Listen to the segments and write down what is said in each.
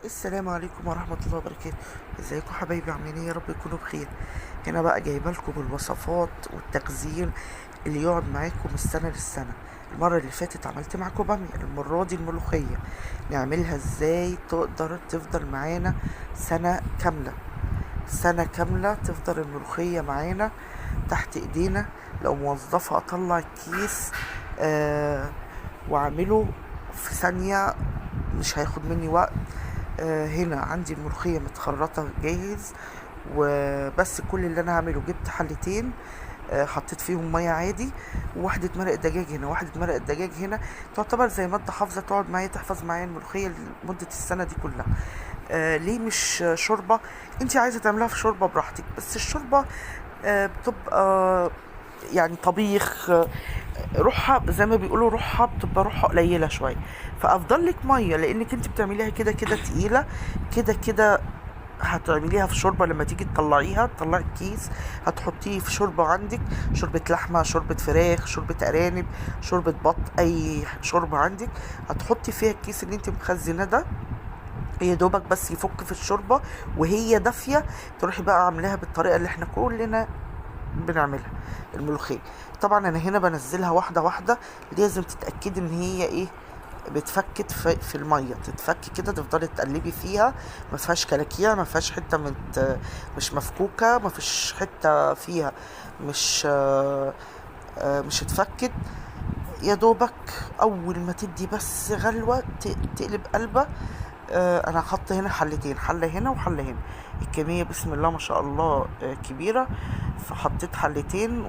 السلام عليكم ورحمة الله وبركاته. ازيكم حبايبي؟ عاملين ايه؟ يا رب يكونوا بخير. هنا بقى جايبه لكم الوصفات والتخزين اللي يقعد معاكم السنة للسنة. المرة اللي فاتت عملت معاكم بامية، المرة دي الملوخية نعملها ازاي تقدر تفضل معانا سنة كاملة. سنة كاملة تفضل الملوخية معانا تحت ايدينا. لو موظفة اطلع الكيس واعمله في ثانية، مش هياخد مني وقت. هنا عندي الملوخية متخرطة جاهز، وبس كل اللي انا هعمله جبت حلتين، حطيت فيهم مية عادي، وواحدة مرق دجاج هنا وواحدة مرق دجاج هنا، تعتبر زي مادة حافظة تقعد معايا تحفظ معايا الملوخية لمدة السنة دي كلها. ليه مش شوربة؟ انت عايزة تعمليها في شوربة براحتك، بس الشوربة بتبقى يعني طبيخ، روحها زي ما بيقولوا روحها بتبقى روحها قليله شوية، فافضل لك مية لانك انت بتعمليها كده كده تقيلة، كده كده هتعمليها في شوربة. لما تيجي تطلعيها تطلعي الكيس هتحطيه في شوربة عندك، شوربة لحمه، شوربة فراخ، شوربة ارانب، شوربة بط، اي شوربة عندك هتحطي فيها الكيس اللي انت مخزناه ده، يا دوبك بس يفك في الشوربة وهي دافيه. تروحي بقى عاملاها بالطريقة اللي احنا كلنا بنعملها الملوخية. طبعا انا هنا بنزلها واحدة واحدة، لازم تتاكدي ان هي ايه بتفكت في المية، تتفك كده تفضلي تقلبي فيها، ما فيهاش كلاكيع، ما فيهاش حتة مش مفكوكه، ما فيش حتة فيها مش اتفكت. يا دوبك اول ما تدي بس غلوه تقلب قلبه. انا حاطه هنا حلتين، حله هنا وحله هنا، الكمية بسم الله ما شاء الله كبيرة، فحطيت حلتين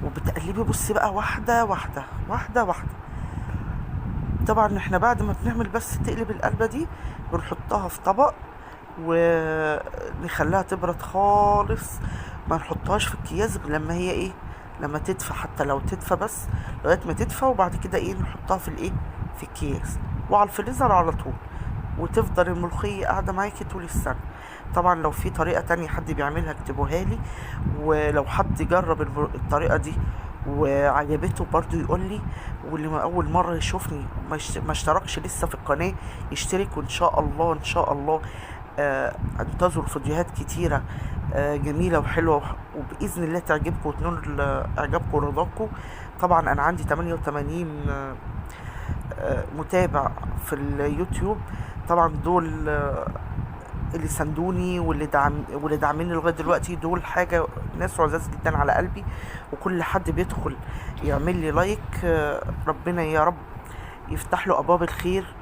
وبتقلبي. بصي بقى واحدة واحدة واحدة واحدة. طبعا احنا بعد ما بنعمل بس تقلب القلبه دي بنحطها في طبق ونخليها تبرد خالص، ما نحطهاش في الكياس لما هي ايه، لما تدفى، حتى لو تدفى بس لغاية ما تدفى، وبعد كده ايه نحطها في الايه في الكياس وعلى الفريزر على طول، وتفضل الملوخية قاعدة معاكي طول السنة. طبعا لو في طريقة تانية حد بيعملها اكتبوها لي، ولو حد جرب الطريقة دي وعجبته برضو يقول لي. واللي اول مرة يشوفني ما اشتركش لسه في القناة يشترك، وان شاء الله ان شاء الله انتظروا فيديوهات كتيرة جميلة وحلوة وبإذن الله تعجبكم وتنول اعجابكم ورضاكم. طبعا انا عندي 88 متابع في اليوتيوب، طبعا دول اللي ساندوني واللي دعميني لغاية دلوقتي، دول حاجة ناس عزاز جدا على قلبي. وكل حد بيدخل يعمل لي لايك، ربنا يا رب يفتح له ابواب الخير.